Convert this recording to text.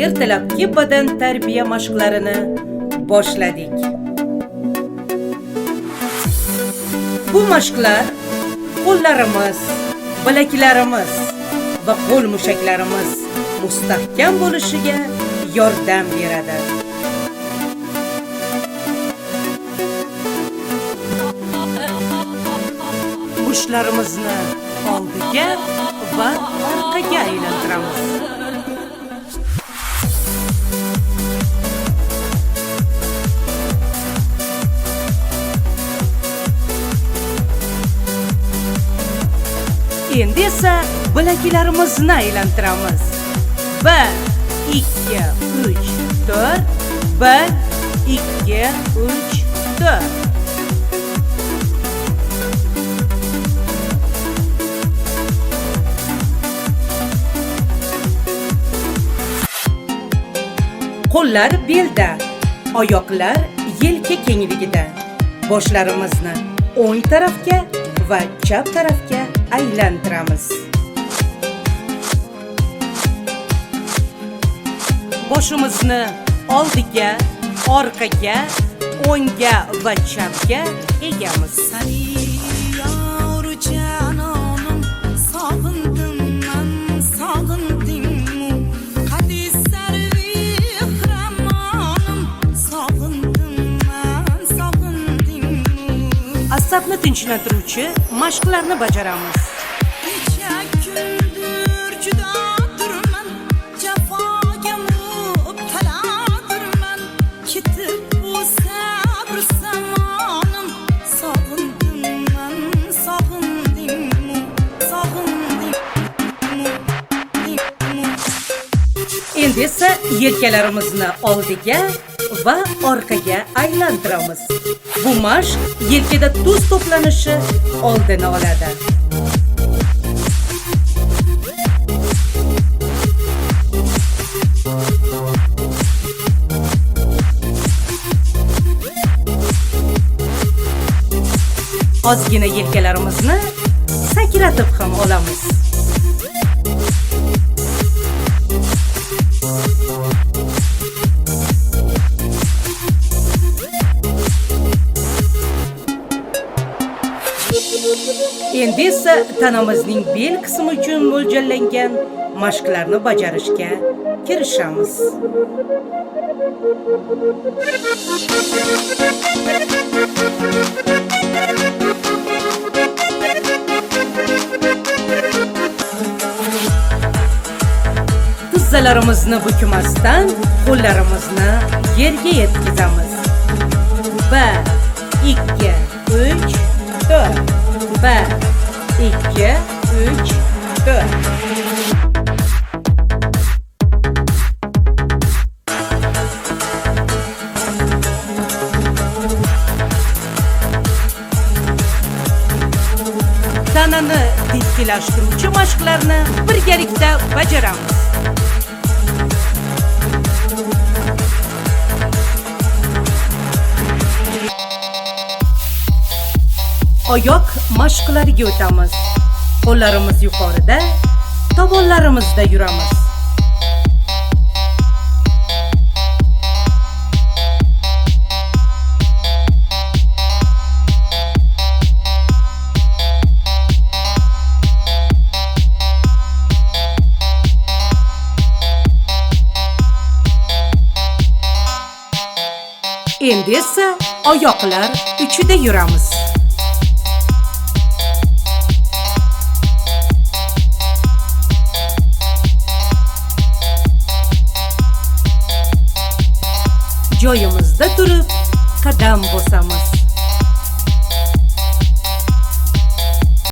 Ertalabki badan tarbiya mashqlarini boshladik. Bu mashqlar qo'llarimiz, bilaklarimiz va qo'l mushaklarimiz mustahkam bo'lishiga yordam beradi. Mushtlarimizni oldiga va orqaga aylantiramiz. Endi esa bilaklarimizni aylantiramiz. 1 2 3 4 1 2 3 4. Qo'llar belda, oyoqlar yelka kengligida. Boshlarimizni o'ng tarafga va chap tarafga aylantiramiz. Boshimizni oldiga, orqaga, o'ngga va chapga egamiz. Yor janonim, sog'indim man, sog'indingmi? Qadi sarvi xiramonim, sog'indim man, sog'indingmi? Asabni tinchlantiruvchi mashqlarni bajaramiz. Necha kundir judodurman, jafoga mubtaladurman. Ketib bu sabr zamonim, sog'indim man, sog'indingmi, sog'indingmi? Endi esa yelkalarimizni oldiga va orqaga aylantiramiz. Bu mashq yelkada tuz to'planishi oldini oladi. Ozgina yelkalarimizni sakratib ham olamiz. Endi esa tanamizning bel qismi uchun mo'ljallangan mashqlarni bajarishga kirishamiz. Tizzalarimizni bukmasdan qo'llarimizni yerga yetkazamiz. 1 2 3 4 1 2 3 4. Tanani dikkilashtiruvchi mashqlarni birgalikda bajaramiz. Oyoq mashqlariga o'tamiz. Qo'llarimiz yuqorida, tovonlarimizda yuramiz. Endi esa oyoqlar uchida yuramiz. Joyimizda turib qadam bosamiz.